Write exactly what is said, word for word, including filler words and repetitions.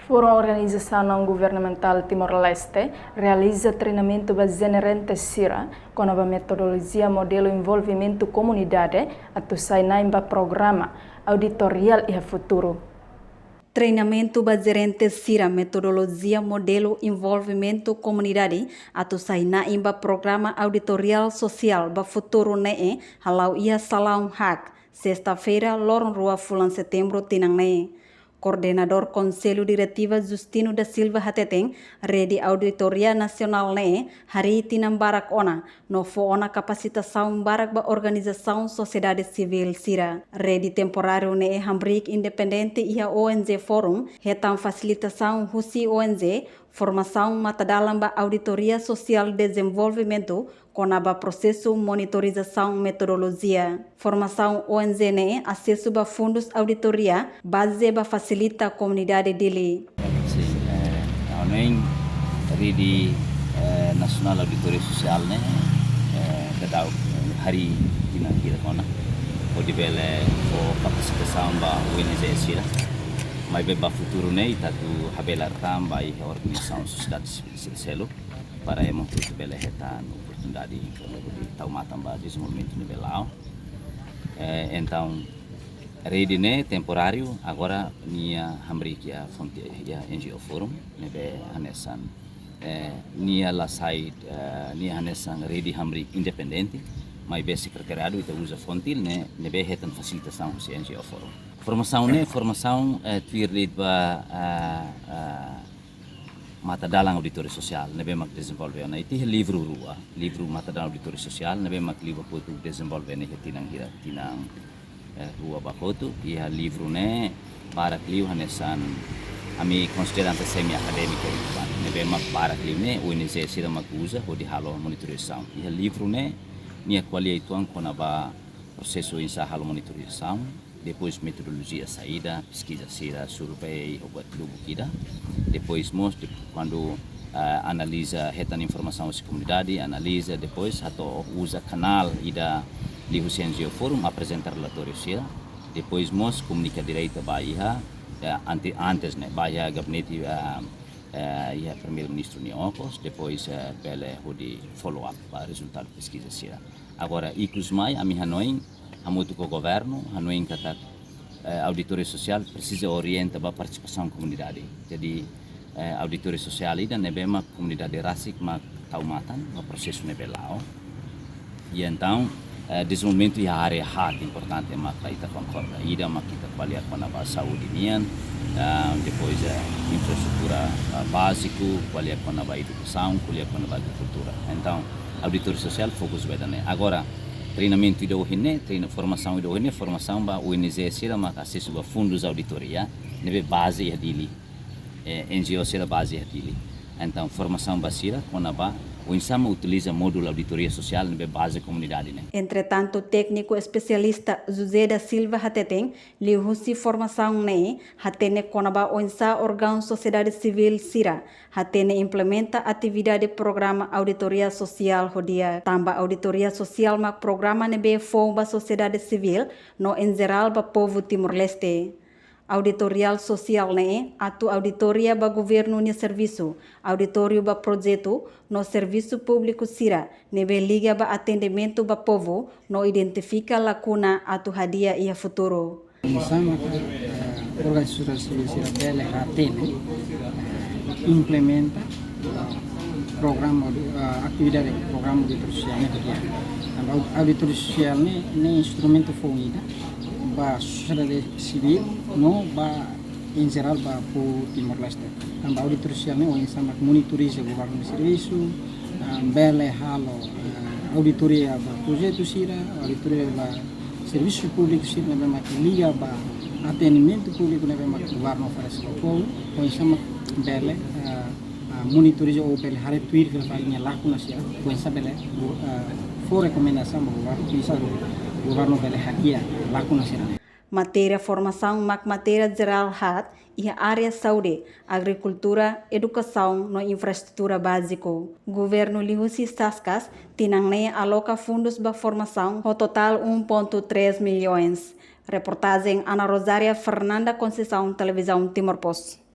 Forum Organizasaun Naun Governamentál Timor-Leste realiza treinamentu ba jerente sira kona-ba metodolojia modelu envolvimentu komunidade atu sai na'in ba programa auditoriál iha futuru. Treinamentu ba jerente sira metodolojia modelu envolvimentu komunidade atu sai na'in ba programa auditoriál sosiál ba futuru ne'e hala'o iha Salaun Haag, sesta-feira, loron rua fulan Setembru tinan ne'e. Koordenadór Konsellu Diretiva Justino da Silva hateten, rede auditoria nasionál ne'e harii tinan barak ona, no fó ona kapasitasaun barak ba organizasaun sosiedade sivíl sira. Rede temporáriu ne'e hamriik independente iha O N G Forum, hetan fasilitasaun husi O N G, formasaun matadalan ba auditoria sosiál dezenvolvimentu, kona-ba prosesu monitorizasaun metodolojia. Formasaun O N G ne'e asesu ba fundus auditoria, baze ba fasilita komunidade Dili. Sin, eh, ha'u hanoin rede, eh, nasionál auditoria sosiál ne'e, eh, daudaun, eh, harii tinan hira ona. Hodi bele fó kapasitasaun ba O N G sira. Maibé ba futuru ne'e, ita atu habelar tan ba iha organizasaun sosiedade sivíl sira seluk, para ema hotu bele hetan oportunidade, hodi tau matan ba dezenvolvimentu ne'ebé la'o. Eh, entaun, rede ne'e temporáriu, agora nia hamriik iha fonte, iha N G O Forum, ne'ebé hanesan, eh, nia la sai, eh, nia hanesan rede hamriik independente, maibé sekretariadu ita uza fonte ne'e, ne'ebé hetan fasilitasaun husi N G O Forum. Formasaun ne'e, formasaun, eh, tuir de'it ba, eh, eh, matadalan auditoria sosiál ne'ebé mak dezenvolve ona. Ita iha livru rua, livru matadalan auditoria sosiál ne'ebé mak liu ba kotuk dezenvolve ona iha tinan hira, tinan, eh, rua ba kotuk. Iha livru ne'e barak liu hanesan ami konsidera hanesan semi akadémika, ne'ebé mak barak liu ne'e O N G sira mak uza hodi halo monitorizasaun. Iha livru ne'e nia ko'alia uitoan kona-ba prosesu oinsá halo monitorizasaun, depois metodolojia saida, peskiza sira, survei, ho buat lubuk ida. Depois mós, de, kuandu, ah, analiza, hetan informasaun husi komunidade, analiza, depois hato'o uza kanál ida liuhusi N G O Forum, aprezenta relatóriu sira. Depois mós komunika diretu ba iha, eh, ante-, antes ne'e, ba iha gabinete, ah, eh, iha Primeiru-Ministru nia okos, depois, eh, bele hodi follow up ba rezultadu peskiza sira. Agora, ikus mai, ami hanoin, hamutuk ho governu, hanoin katak, eh, auditoria sosiál presiza orienta ba partisipasaun komunidade. Jadi, eh, auditoria sosiál ida ne'ebé mak komunidade rasik mak tau matan ba prosesu ne'ebé la'o. I entaun, eh, dezenvolvimentu iha área haat importante mak ita konkorda. Ida mak ita ko'alia kona-ba saúde nian, ah, depois, eh, infraestrutura, ah, báziku, ko'alia kona-ba edukasaun, ko'alia kona-ba agrikultura. Entaun, auditoria sosiál fokus ba ida-ne'e. Agora, treinamentu ida ohin ne'e, treina-, formasaun ida ohin ne'e, formasaun ba O N G sira mak asesu ba fundus auditoria, ne'ebé baze iha Dili, eh, N G O sira baze iha Dili. Entaun, formasaun ba sira kona-ba oinsá mak utiliza módulu auditoria sosiál ne'ebé baze komunidade ne'e. Entretantu, tékniku espesialista José da Silva hateten, liuhusi formasaun ne'e, hatene kona-ba oinsá órgaun sosiedade sivíl sira hatene implementa atividade programa auditoria sosiál ho di'ak, tanba auditoria sosiál mak programa ne'ebé foun ba sosiedade sivíl no, em geral, ba povu Timor-Leste. Auditoriál sosiál ne'e atu auditoria ba governu nia servisu, auditóriu ba projetu no servisu públiku sira ne'ebé liga ba atendimentu ba povu no identifika lakuna atu hadi'a iha futuru. Oinsá mak, eh, órgaun sosiedade sivíl sira bele hatene, eh, implementa programa, eh, atividade programa auditoria sosiál ne'e ho di'ak. Tanba auditoria sosiál ne'e, ne'e instrumentu foun ida ba sosiedade sivíl no ba, em geral, ba povu Timor-Leste. Tanba auditoria sosiál ne'e oinsá mak monitoriza governu nia servisu, ah, bele halo, ah, auditoria ba projetu sira, auditoria ba servisu públiku sira ne'ebé mak liga ba atendimentu públiku ne'ebé mak governu oferese ba povu, oinsá mak bele, ah, ah, monitoriza ou bele haree tuir fila fali nia lakuna sira, oinsá bele, ah, fó rekomendasaun ba governu, oinsá governu bele hadi'a lakuna sira-ne'e. Matéria formasaun mak matéria jerál haat iha área saúde, agrikultura, edukasaun no infraestrutura báziku. Governu liuhusi SASCAS tinan ne'e aloka fundus ba formasaun ho totál um ponto três milhões. Reportajen Ana Rosária Fernanda Conceição, Televizaun Timor Post.